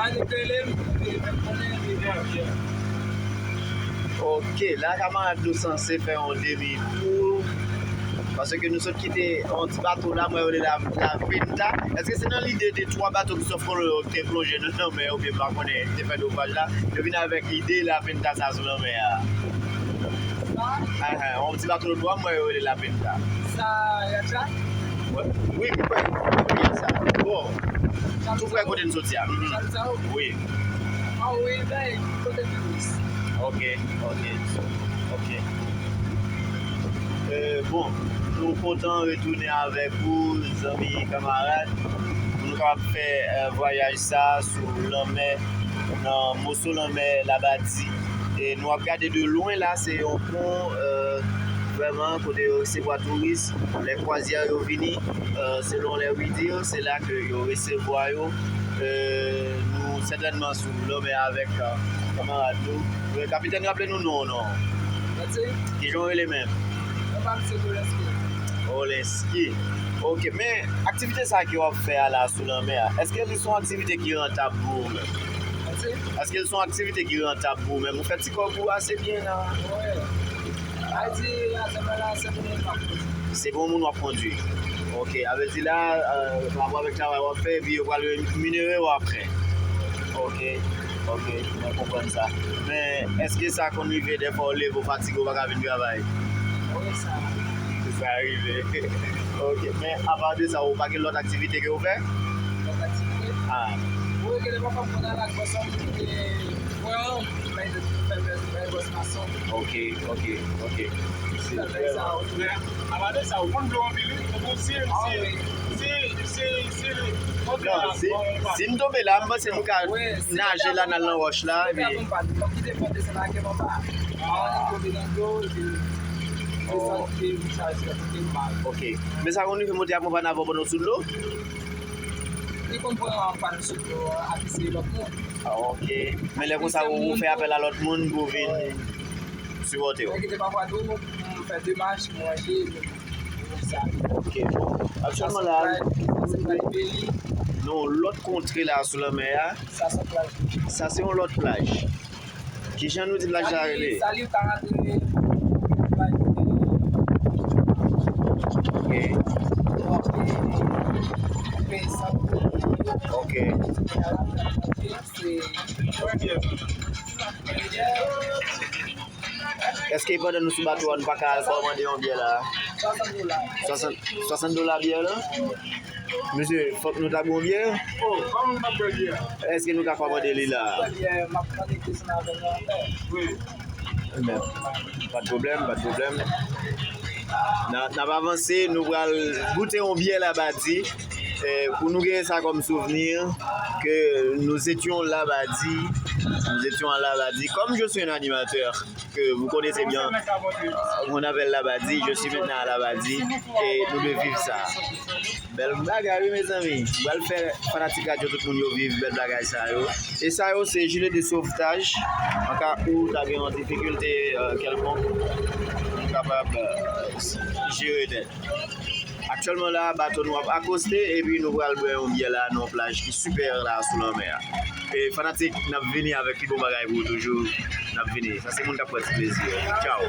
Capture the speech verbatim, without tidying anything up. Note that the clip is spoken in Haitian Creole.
Annik rele m, e fè m konnen li gen yon byè. Ok, la kamarad nou sanse fè yon demi tou. Paske nou sot kite yon ti bato la, mwen rele la, la Pinta. Èske se nan lide de twa bato Christophe Colomb yo te plonje nan lanmè, oubyen m pa konnen, te fè nofraj la, yo vin avèk lide la Pinta sa sou lanmè a? Ahan, yon ti bato nwa, mwen yo rele la Pinta. Sa yat la? Wi, wi, wi, wi, sa. Bon, tou prè kote n soti a. Mhm. Wi. Ah wi, ben, kote touris. Ok, ok, ok. Euh, bon, nou kontan retounen avèk ou, zanmi, kamarad, pou nou kapab fè, euh, vwayaj sa sou lanmè, nan moso lanmè Labadi. E nou ap gade de lwen la, se yon pon, euh, vrèman, kote yo resevwa touris. Lè kwazyè yo vini, euh, selon les oui-dire, se la ke yo resevwa yo. Euh, nou sètènman sou lanmè avèk, euh, kamarad nou. Euh, kapitèn, raple nou non, non. Mèsi. Kijan w rele menm? Mwen pa misye Dolenski. Dolenski. Ok, men aktivite sa ke w ap fè a la sou lanmè a, èske li se yon aktivite ki rantab pou ou menm? Mèsi. Èske l se yon aktivite ki rantab pou ou menm? Ou fè ti kòb ou ase byen la? Wi. A di, a se pa la, se pou moun k ap kondui. Se pou moun w ap kondui. Ok, a vle di la, euh, pa rapò avèk travay w ap fè, epi yo pral reminere w apre. Ok, ok, mwen konprann sa. Men, èske sa konn rive dèfwa w leve w fatige, w pa ka vin travay? Wi, sa. Sa rive. Ok, men apa de sa, ou pa gen lòt aktivite ke w fè? Lòt aktivite? Ah. Wi, gen lè pafwa m konn al ak bòs mwen, e, mwen, mwen fè, fè, fè bòs mason. Ok, ok, ok. Se sa, men, apa de sa, ou konn dlo anpil, wi. Ou konn si, si, si, si, si, non, si, si m tonbe la, m panse nou ka naje la, n al nan wòch la, epi. Ok. Men sa konn rive monte ak yon pann avè w pandan w sou dlo? Li konn pran yon pann sou dlo a, epi se lòt moun. Ah, ok. Men lè konsa, ou, ou fè apèl a lòt moun pou vin sipòte w. Mwen kite pafwa tou, m fè demach, m ranje, m, m sa. Ok, bon. Aktyèlman la, nou yon lòt kontre la sou lanmè a. Sa se yon plaj. Sa se yon lòt plaj. Kijan nou di plaj la rele? Sali, sali, ou ka rele plaj. Ok. Ok. Èske pandan nou sou bato a, nou pa ka al kòmande yon byè la? Swasant dola. Swasant, swasant dola byè la? Mesye, fòk nou ta bwè yon byè? Oh, kòman nou pa bwè byè? Èske nou ka kòmande li la? Bwè byè, m ap mande kesyon avè nou anpè. Wi. Men, pa de pwoblèm, pa de pwoblèm. N a, n ap avanse, nou pral goute yon byè Labadi, eh, pou nou gen sa kòm souvni, que nous étions Labadi, nous étions à Labadi. Comme je suis un animateur que vous connaissez bien, euh, on appelle Labadi, je suis maintenant à Labadi, et nous devons vivre ça. Bèl bagay, wi, mezanmi. M pral fè fanatik radyo tout moun yo viv bèl bagay sa yo. E sa yo, se jile de sovetaj. An ka ou ta gen yon difikilte, euh, kèlkonk, ou kapab, euh, jere tèt. Aktyèlman la, bato nou ap akoste, epi nou pral bwè yon byè la nan yon plaj ki sipè la sou lanmè a. E fanatik, n ap vini avèk pi bon bagay pou ou toujou. N ap vini. Sa se moun k ap pran ti plezi yo. Tchao.